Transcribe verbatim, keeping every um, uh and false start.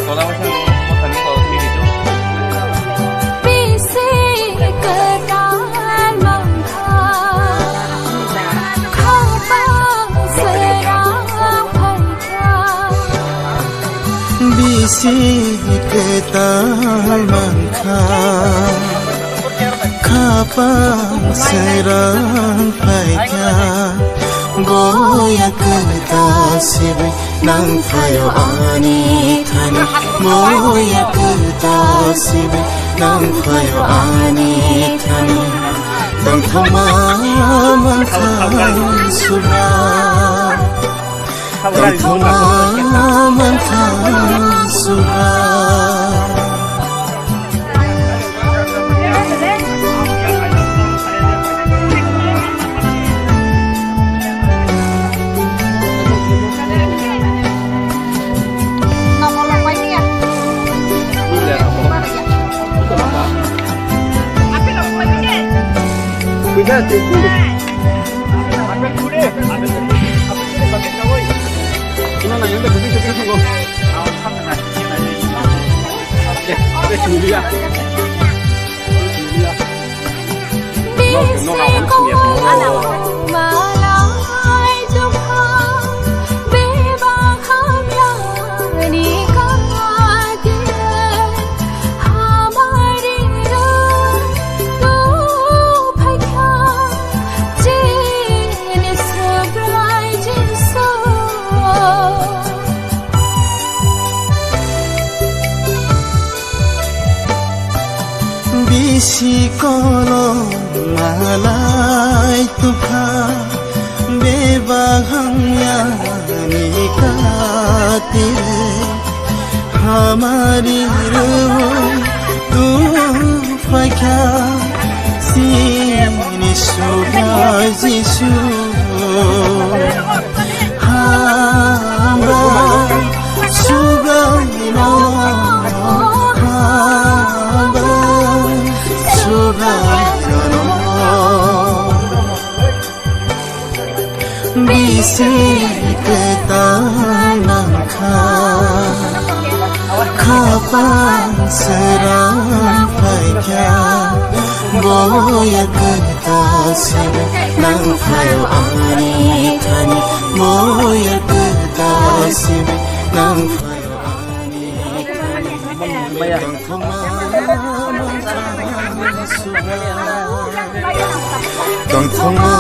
Bisi kwtal mankha, khapang sera phaikha. Bisi kwtal mankha, khapang sera phaikha. Boya kwtal sibwi nang phaio ani thani, boya kwtal sibwi nang phaio ani thani. Tongthokma mankha subra, tongthokma mankha subra. Bisi kolom malai tukha, bebak hamya ni kati, hamari roi tu phaikha, sini subrai Jisu. Hambai, subrai no, hambai, subrai no. Bisi kwtal mankha, khapang sera phaikha, boya kwtal sibwi nang phaio ani thani, boya kwtal sibwi nang phaio ani thani. Tongthokma